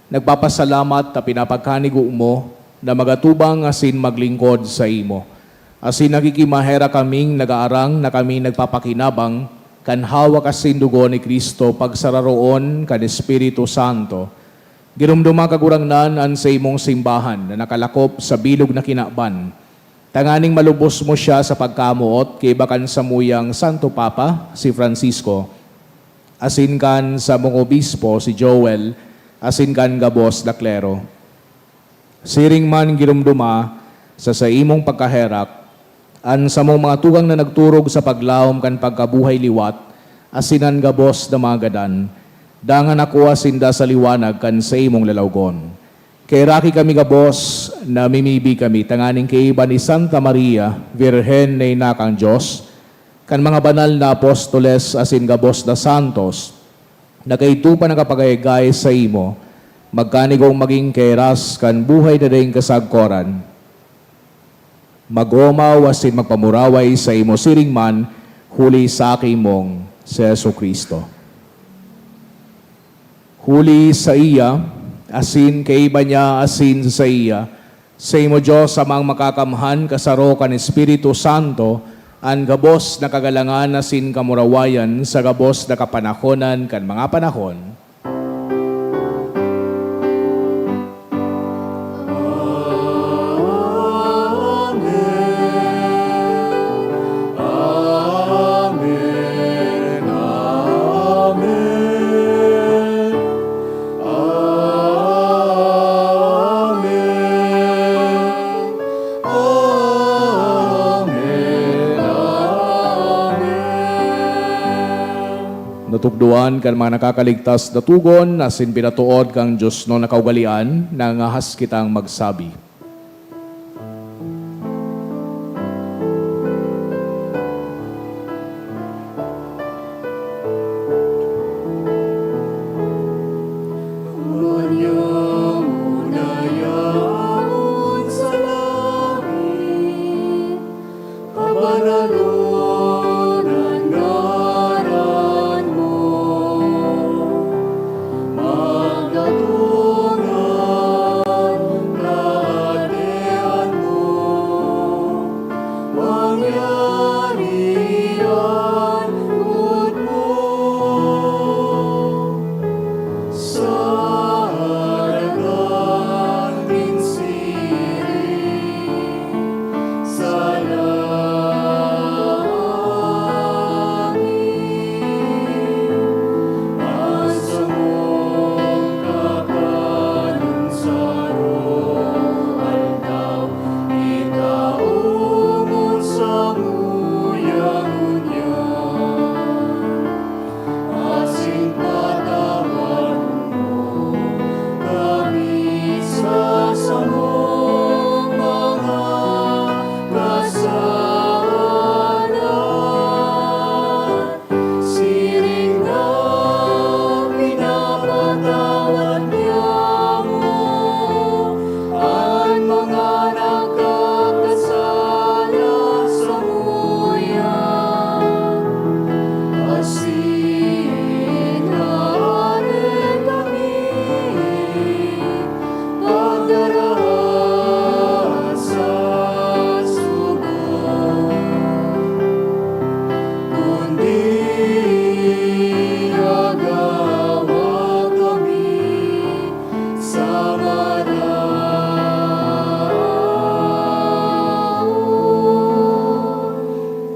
Nagpapasalamat ta pinapagkanigo mo na magatubang asin maglingkod saimo. Asin nakikimaherak kaming nagaarang na kami nagpapakinabang kan hawak asin dugo ni Cristo pagsararoon kan Espiritu Santo. Giromdoma, Kagurangnan, an saimong simbahan na nakalakop sa bilog na kinaban, tanganing malubos mo siya sa pagkamoot kaiba kan samuyang Santo Papa, si Francisco, asin kan samong obispo, si Joel, asin kan gabos na klero. Siring man giromdoma sa saimong pagkaherak an samong mga tugang na nagturog sa paglaom kan pagkabuhay liwat asin an gabos na mga gadan, dangan akoa sinda sa liwanag kan saimong lalawgon. Kaheraki kami gabos, namimibi kami tanganing kaiba ni Santa Maria, Birhen na ina kan Dios, kan mga banal na apostoles asin gabos na santos, na kaidto pa nakapagayagay saimo, magkanigong magin kahiras kan buhay na daing kasagkoran. Mag-omaw asin magpamuraway saimo siring man, huli sa aki mong si Jesu-Cristo. Huli saiya, asin kaiba niya, asin saiya, saimo, Dios Amang Makakamhan, kasaro kan Espiritu Santo, an gabos na kagalangan asin kamurawayan sa gabos na kapanahonan kan mga panahon. Amen. Amen. Amen. Amen. Amen. Natukdoan kan mga nakakaligtas na togon asin pinatood kan diosnon na kaugalean, nangangahas kitang magsabi. Ngunyan mo na yaon sa langit, pabanalon an ngaran mo, magdatongan Kahadean mo, mangyari an boot mo sa dalan nin siring sa langit. An samong kakanon sa aroaldaw, itao mo samuya ngunyan, asin patawaron mo kami sa samong mga kasalan, siring na pinapatawad niamo an mga nakakasala samuya. Asin haen kami pagdaraha sa sugot, kundi agawa kami sa maraot.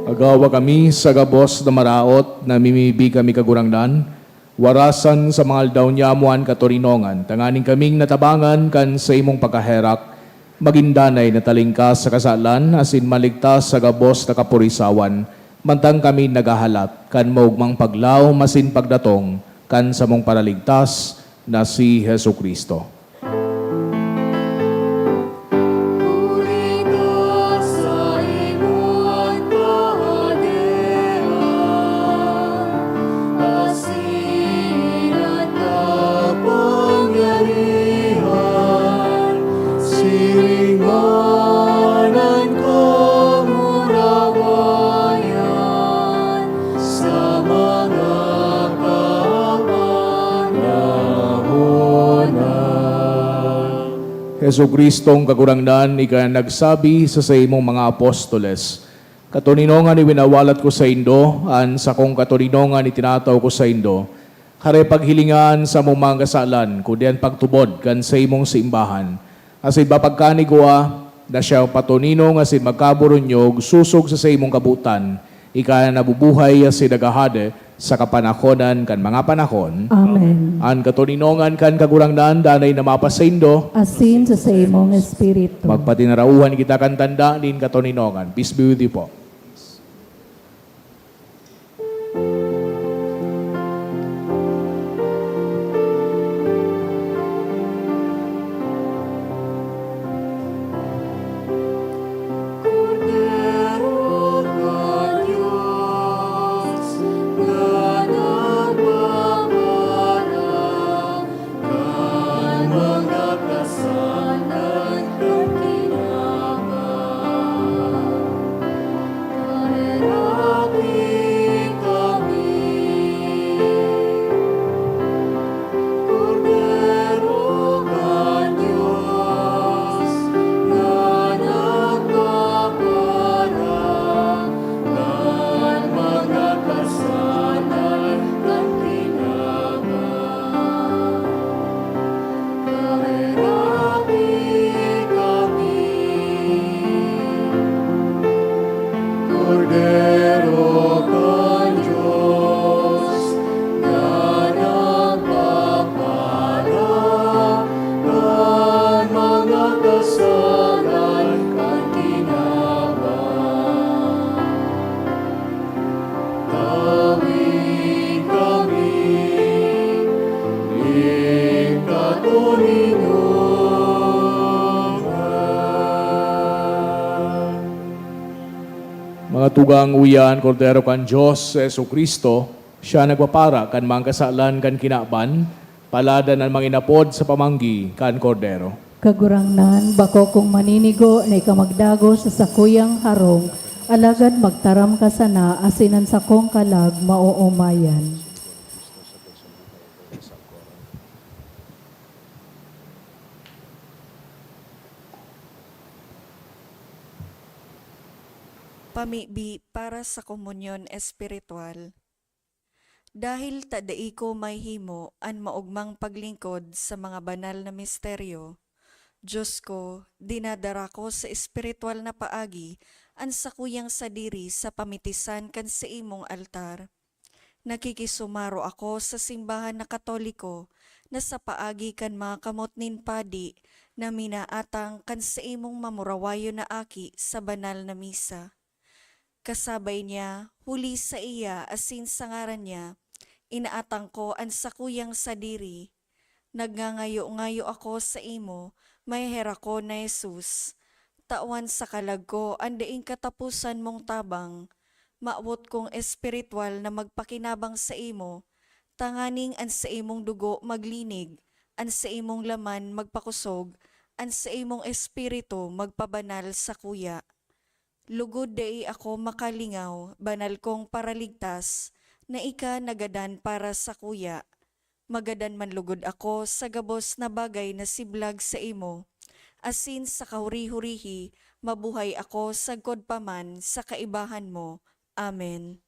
Agawa kami sa gabos na maraot, namimibi kami, Kagurangnan, warasan sa mga aldaw niamo an katoninongan, tanganing kaming natabangan kan saimong pagkaherak, magin danay na talingkas sa kasalan asin maligtas sa gabos na kapurisawan, mantang kami naghahalat kan maogmang paglaom asin pagdatong kan samong Paraligtas na si Jesu-Cristo. Huli ta saimo an kahadean, asin an kapangyarihan, siring man an kamurawayan, sa mga kapanahon na. Jesu-Cristong Kagurangnan, ika nagsabi sa saimong mga apostoles, "Katoninongan iwinawalat ko saindo, an sakong katoninongan itinataw ko saindo." Hare paghilinga an samong mga kasalan, kundi an pagtubod kan saimong simbahan. Asin papagkanigwa na siya patoninong asin magkaburunyog sosog sa saimong kabotan, ika na nabubuhay asin naghahade sa kapanahonan kan mga panahon. Amen. An katoninongan kan Kagurangnan danay na mapasaindo. Asin sa saimong espiritu. Magpatinarauhan kita kan tanda nin katoninongan. Peace be with you po. Kordero kan Dios, na nagpapara kan mga kasalan kan kinaban. Tawi kami nin katoninongan. Mga tugang, uya an Kordero kan Dios, si Jesu-Cristo, siya nagpapara kan mga kasalan kan kinaban. Paladan an mga inapod sa pamanggi kan Kordero. Kagurangnan, bako kong maninigo na ika magdagos sa sakuyang harong, alagad magtaram ka sana asin an sakong kalag maoomayan. Pamibi para sa komunyon espiritual. Dahil ta dai ko mahihimo an maogmang paglingkod sa mga banal na misteryo, Dios ko, dinadara ko sa espiritual na paagi an sakuyang sadiri sa pamitisan kan saimong altar. Nakikisumaro ako sa simbahan na Katoliko na sa paagi kan mga kamot nin padi na minaatang kan saimong mamurawayon na aki sa banal na misa. Kasabay niya, huli saiya asin sa ngaran niya, inaatang ko an sakuyang sadiri. Nagngangayo-ngayo ako saimo, maheherakon na Jesus. Tawan sa kalag ko an daing kataposan mong tabang. Mawot kong espiritual na magpakinabang saimo, tanganing an saimong dugo maglinig, an saimong laman magpakosog, an saimong espiritu magpabanal sakuya. Lugod dai ako makalingaw, banal kong Paraligtas, na ika nagadan para sakuya. Magadan man lugod ako sa gabos na bagay na siblag saimo, asin sa kahuri-hurihi mabuhay ako sagkod pa man sa kaibahan mo. Amen.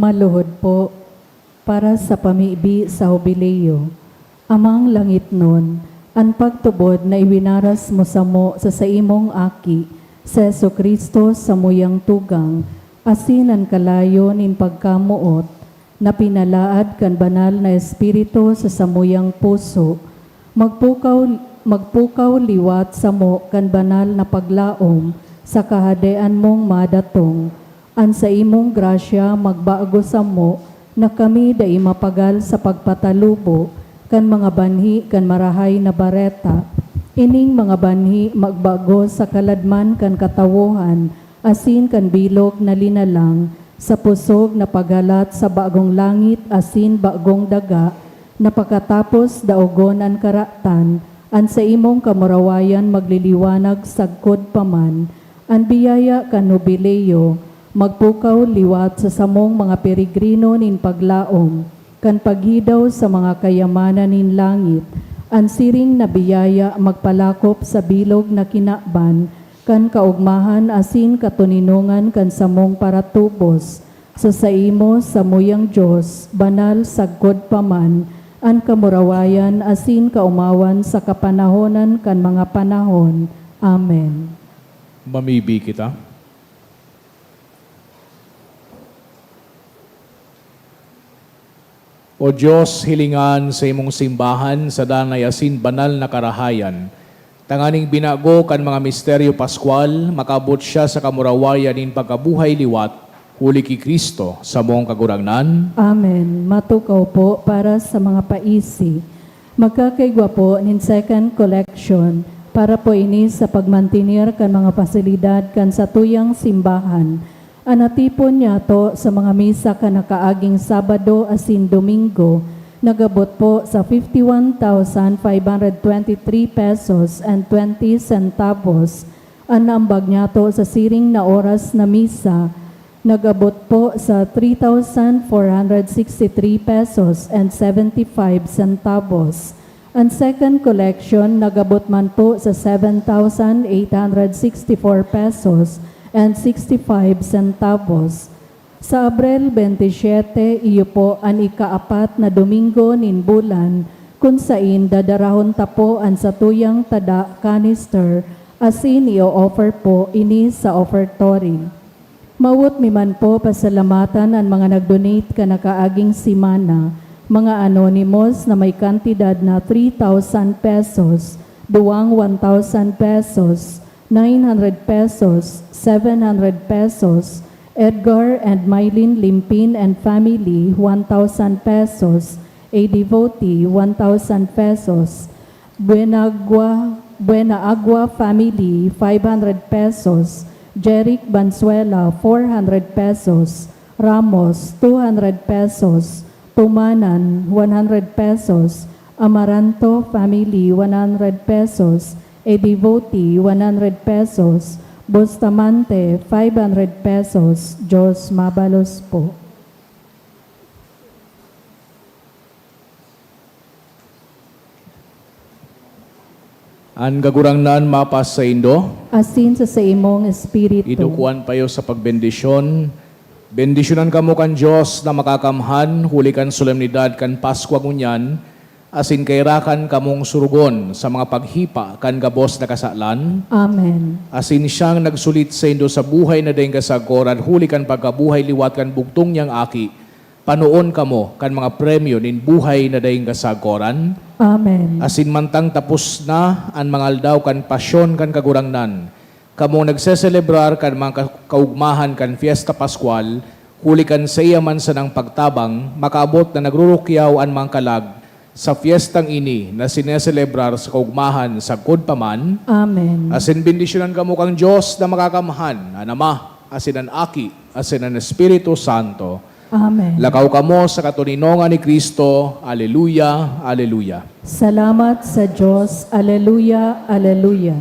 Maluhod po, para sa pamibi sa Hubileo. Amang langitnon, an pagtubod na iwinaras mo samo sa saimong Aki, si Jesu-Cristo, samuyang tugang, asin an kalayo nin pagkamoot, na pinalaad kan Banal na Espiritu sa samuyang puso, magpukaw, magpukaw liwat samo kan banal na paglaom sa Kahadean mong madatong. An saimong grasya magbago samo na kami dai mapagal sa pagpatalubo kan mga banhi kan Marahay na Bareta. Ining mga banhi magbago sa kaladman kan katawohan asin kan bilog na linalang, sa pusog na paghalat sa bagong langit asin bagong daga, na pakatapos daogon an karatan, an saimong kamurawayan magliliwanag sagkod pa man. An biyaya kan Hubileo magpukaw liwat sa samong mga peregrino nin paglaom kan paghidaw sa mga kayamanan nin langit. An siring na biyaya magpalakop sa bilog na kinaban kan kaogmahan asin katoninongan kan samong paratubos. Sa saimo, samuyang Dios, banal sagkod pa man an kamurawayan asin kaomawan sa kapanahonan kan mga panahon. Amen. Mamibi kita. O Dios, hilingan sa imong simbahan sa danay asin banal na karahayan, tanganing binago kan mga misteryo paskwal, makaabot siya sa kamurawayan nin pagkabuhay liwat, huli ki Cristo, samong Kagurangnan. Amen. Matukaw po para sa mga paisi. Magkakaigwa po nin second collection para po ini sa pagmantener kan mga pasilidad kan satuyang simbahan. An natipon niyato sa mga misa kan nakaaging Sabado asin Domingo nag-abot po sa fifty one thousand five hundred twenty three pesos and twenty centavos. An naambag niyato sa siring na oras na misa nag-abot po sa three thousand four hundred sixty three pesos and seventy five centavos. An second collection nag-abot man po sa seven thousand eight hundred sixty four pesos and sixty five centavos. Sa Abril bente siyete, iyo po an ikaapat na Domingo nin bulan, kun sain dadarahon ta po an satuyang tada canister asin i-o-offer po ini sa offertory. Mawot mi man po pasalamatan an mga nag-donate kan nakaaging semana, mga anonymous na may kantidad na three thousand pesos, duwang one thousand pesos, nine hundred pesos, seven hundred pesos, Edgar and Mylene Limpin and family, one thousand pesos, a devotee, one thousand pesos, Buenagua, Buena Agua family, five hundred pesos, Jeric Banzuela, four hundred pesos, Ramos, two hundred pesos, Tumanan, one hundred pesos, Amaranto family, one hundred pesos, a devotee, one hundred pesos, Bustamante, five hundred pesos. Diyos mabalos po. An Kagurangnan mapas saindo. Asin sa saimong espiritu. Idukuan payo sa pagbendisyon. Bendisyonan kamo kan Dios na Makakamhan, huli kan solemnidad kan Paskwa ngunyan, asin kairakan kamong surugon sa mga paghipa kan gabos na kasalan. Amen. Asin siyang nagsulit saindo sa buhay na daing kasagoran, huli kan pagkabuhay liwat kan bugtong niyang Aki, panoon kamo kan mga premyo nin buhay na daing kasagoran. Amen. Asin mantang tapos na an mga aldaw kan pasyon kan Kagurangnan, kamong nagseselebrar kan mga ka-, kaugmahan kan Fiesta Pascual, huli kan saiya man sanang pagtabang, makaabot na nagrurukyaw an mga kalag sa fiestang ini na sineselebrar sa kaugmahan sagkod pa man. Amen. Asin bendisyonan kamo kan Dios na Makakamhan, an Ama, asin an Aki, asin an Espiritu Santo. Amen. Lakaw kamo sa katoninongan ni Cristo. Aleluya, aleluya. Salamat sa Dios. Aleluya, aleluya.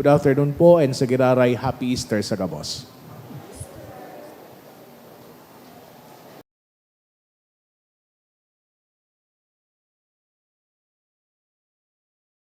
Good afternoon po and sa Giraray, Happy Easter sa gabos.